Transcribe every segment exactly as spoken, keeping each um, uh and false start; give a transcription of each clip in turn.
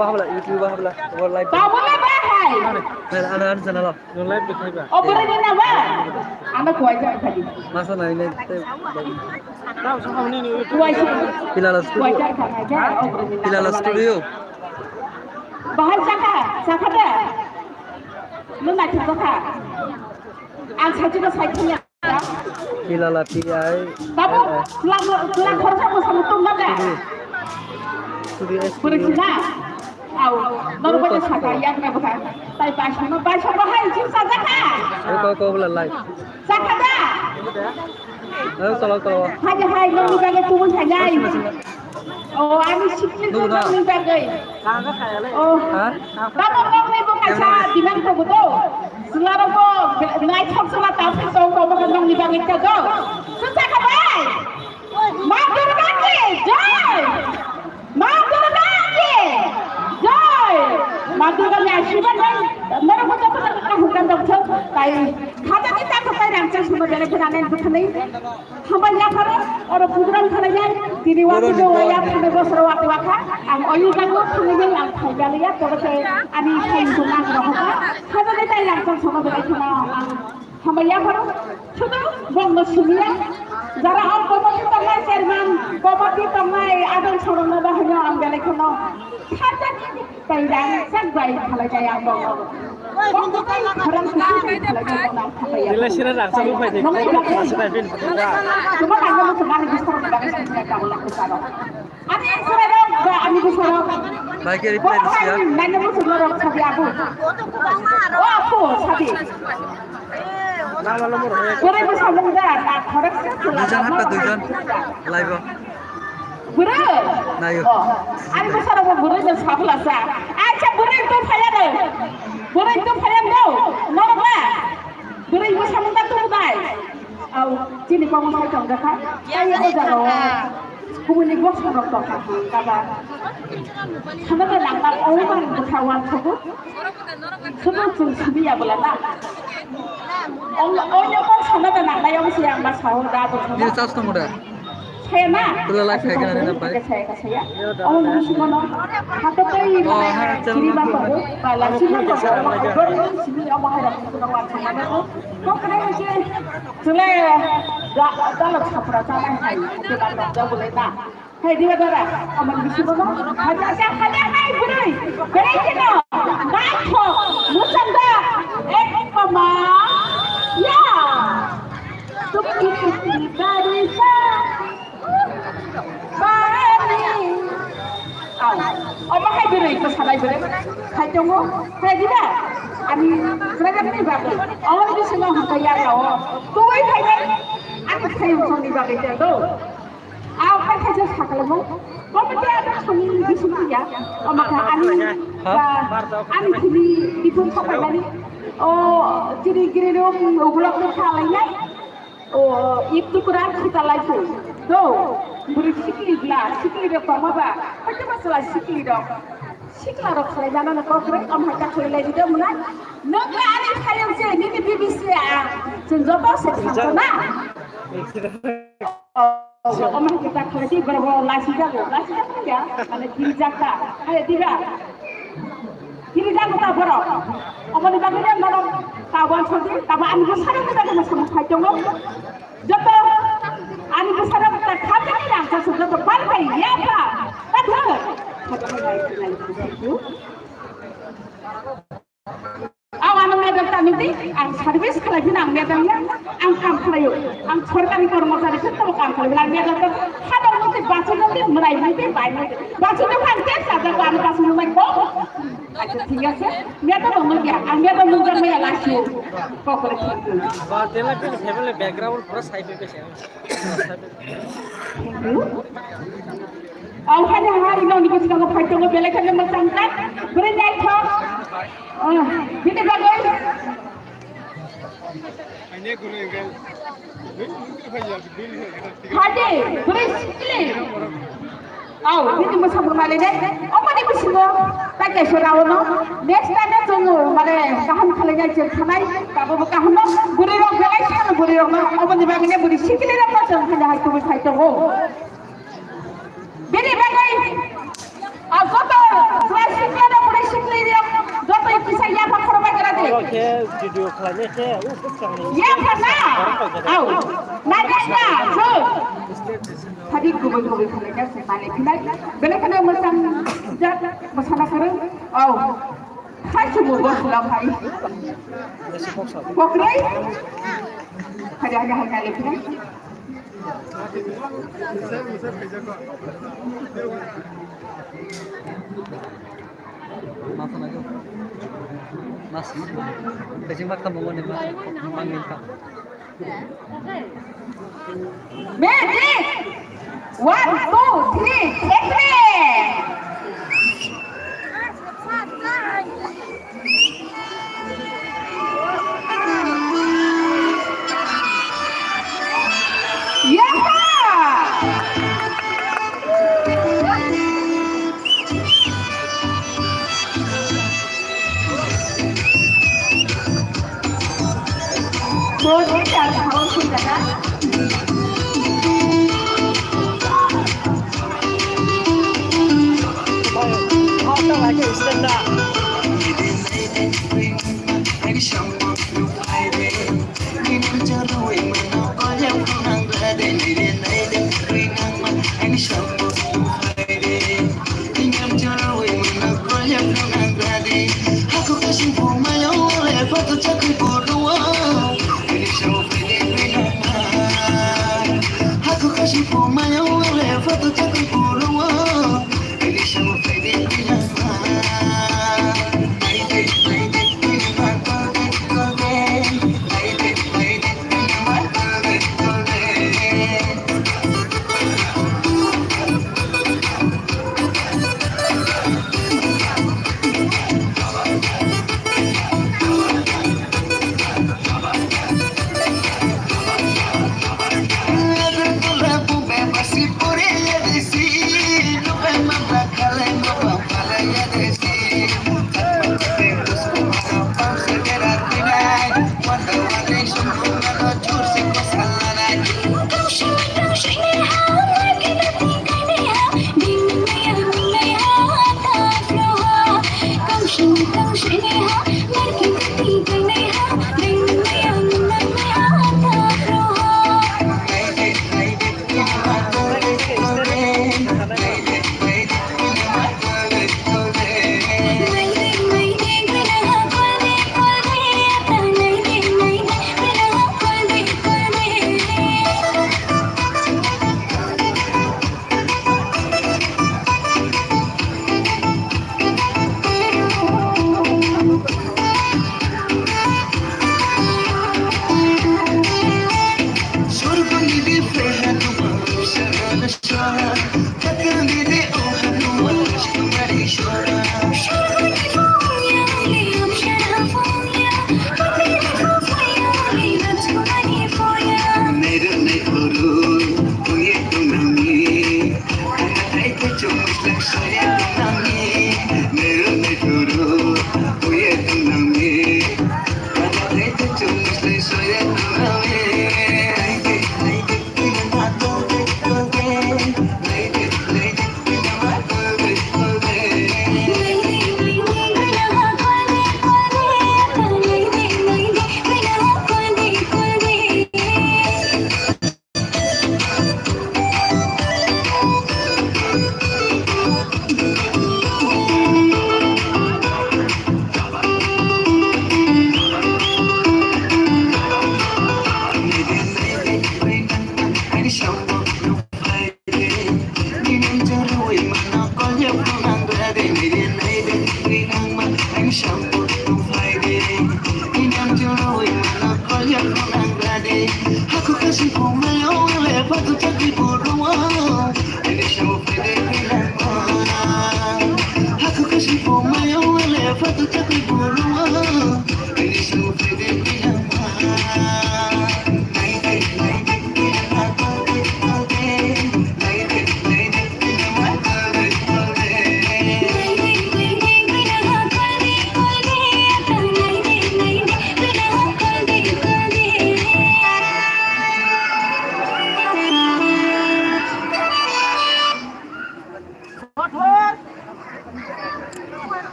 Wah, habla, YouTube, wah, habla, wah, live. Tabole bahai. Ana, ana, ana, channel. Nung live de khaiba. O bwrwi ni nama? Ano kuwaisa khadi. Masa nai nai tei. Tao sa hamni ni. Kuwaisa. Pilala studio. Kuwaisa khana ja, o bwrwi ni nama. Pilala studio. Bahai saka, saka da. Nung nai thaka. Ang sachi ko sai thanya. Pilala P I. Babu, tulang, tulang khoroksa bwskango tongma de? Studio. Studio S P. Bwrwi sina? Au, norok bai saka, yak na bwkha. Tai baisano, baisano hai, jin sajak kha? Eko, eko, bwla lai. Sakha da? Eh, tolok, tolok. Hai, hai, nongni bagwi tubun hai, hai. Sima, sima. Oh, ani sikli nungna. Nongni bagwi. Oh. Ha? Tamo nongni bo kaisa demand tongo do. Chwlarok bo naithok chwla ta phai tong tong bo nongni bagwi ta do. Swngsa kha bai. Ma Durga ki jai. Ma Durga ki jai. Ma Durga ni ashirbad bai norok bo joto joto kaham kan dok thok. Tai khaja ni ta thok bai rang chang suma bere bere nen bwthani. Hambai yapharo, oro program khalainai, tini wakibo waya thani bosoro wati wakha, ang oyu jago thangwi ang thaibalya, toro se ani thai tong ang rohokha, hajani tai langchang sono belai kheno ang hambai yapharo, sudu bongno sumiya, jara ang committee tongnai chairman, committee tongnai adon sorongno bahino ang belai kheno hajani. Tei rang chak bai khalai jaya bo. Kok tei khorang kuchuk bai khalai jaya bo nang khapai ya. Nila sira rang chak bai thai. Nong bai khalai jaya. Tuma nang mo sumani bisar ba sumani ka wala kusaro. Ani sura rok ba ani kusaro. Bai ke reply disiya. Nang mo sumani rok sabi abu. O abu sabi. Kore mo samung da na khorang sa. Duijon hapa duijon. Live. Bwrwi? Nayo. Oh, ani bwsarokbo bwrwi no sabla sa. Acha bwrwi to phaya no. Bwrwi to phaya no. Norok ba? Bwrwi bwsa mungta tubu dai. Au, chini komo sai tong jakha. Kaya o jaga o. Kubuni bwsa rok tong kha. Kaba. Sana ta langkar o bang bwsa wan sobo. Sobo chung sibi ya bwla na. Ong, ong yo kok sana ta nang na yong siya ma sao da bwsa. Ni charge tong da. Sena. Tula live khai gana na bai. Saya ka saya. Ong musumo no. Hato kai. Oh, ha, channel. Sini bang ko. Bala sini ko. Bala sini ko. Bala sini ko. Kok kena sih? Sule da da lo sapra ta nang hai. Kita tak jauh boleh na. Hai, diba dara, amar bisi bono. Hajar ka, hajar nai bwrwi. Bwrwi kino. Naithok. Musanda. Ek mama. Ya. Tukki tukki barisa. Bani. Au. Omo hai bwrwi kwsa bai bwrwi khai tongo. Hai di ba? Ani kwrwngni bagwi. Omo ni bisingo hwnkhe yagra o. Tubui khai bai. Ani khayung songni bagwi tei do. A khai khai je sakala mo. Omo te ada songni bisingo ya. Omo kha ani ba ani thini bithung sapai mani. O chiri giri ro ugulo ko khalai nai. O, iktukra khitalaiphuru. Do, bwrwi sikli bla, sikli rok tongma ba, hoito ba chwla sikli rok. Sikla rok khlai jana no kok rok, am hai ta khlai lai dido muna. Nokla ani khayang se, nini B B C a, chwng joto se thangko na. O, o, am hai ta khlai di, borok bo lasi jago, lasi jago ya, mane di jakta, hai diga. Kiri jago ta borok. Omoni bagwi le norok ta uansuk di, tamo ani bwsarok ni bagwi no samung khai tongo. Joto ani bwsarok ta kha tini rang sa joto pal khai ya pha. Ta thang. Ang ano medal ta nudi, ang service khlai phino ang medal ya, ang kam khlaio, ang sorkari kormochari khe tamo kam khlai, ang medal ta hadok nudi, bachu nudi, mwnai nudi, bai nudi, bachu nudi, ang tei sajak, ang bachu nudi, ko. Acha, thik ase. Miya to nungya, ang miya to nungjak maya last year. Kokore thik. Ba, tela bini family background pura sai pe bese. Thank you. Au hai hai hai nong ni bisingo phai tongo belai kheno mwchang jak. Bwrwi naithok. Ah, bini bagwi. Hadi, bwrwi sikli. Au, bini mwsamung nai le de. Omoni bisingo ta kaisa raono. Next time chwng mane kaham khalai nai chwng thanai. Tabo bo kaham no. Bwrwi rok belai sano bwrwi rok no. Omoni bagwi ne bwrwi sikli rok no chwng khaina hai tubui phai tongo. Bini bagwi, ah, joto chwla sikla rok, bwrwi sikli rok, joto kisa yapha khorokbai gra di. Oro khe video khlainai khe, u kwchangni yapha na? Oro khe au. Na, na, na, so. Thadi kubui kubui khlainai se mani phinai. Belai kheno mwchang jak, mwsana kwrwng. Au. Hai sumo bo sula phai. Kokroi. Hadi, hadi, hadi, hadi, hadi. Mas, mas, mas. Kajima kamu ngone mas, mangin ka. Magic! One, two, three, action! Yaha! Boni tak hawa sung kata.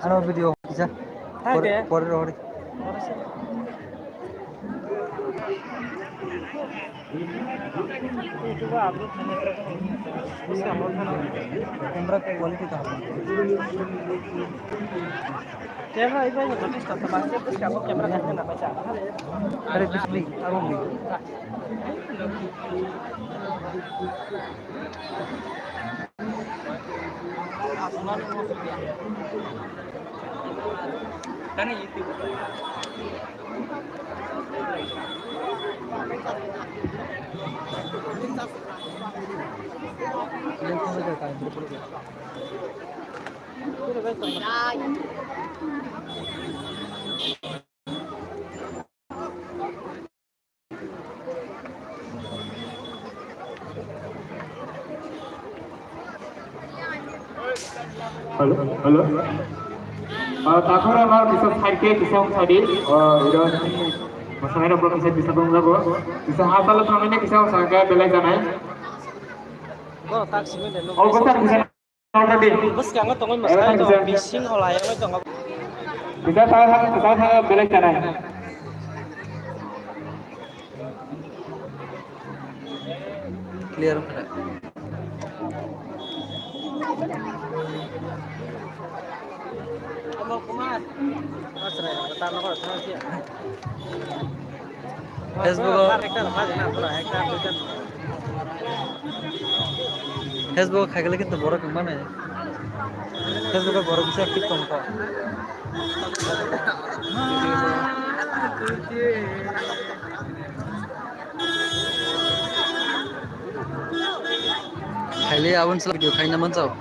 Ano video kisa. Pore, pore rohori. Camera quality kaham. Camera iba yang bagus, tapi masih bagus, kamu camera kan kena baca. Ada bismillah, arung ni. Hello, hello. Ah, takhoro no kisa side ke kisa sadi. Ah, iro masanai rok kisa kisa tongjago. Kisa hatalo thangmani kisa sangka belai janai. Bo tak simi de. Oh, kisa kisa. Bwskango tongwi mwsai tong, bising holai wngwi tongo. Bisa tahu, tahu, tahu, belek tanai. Clear wngkha. Kamal Kumar. Asrai, tano kor, tano siya. Facebook o, Facebook o khaikhe kintu borok wng mano. Facebook o borok kisa active tong kha. Khaile aboni sal video khaina manjak.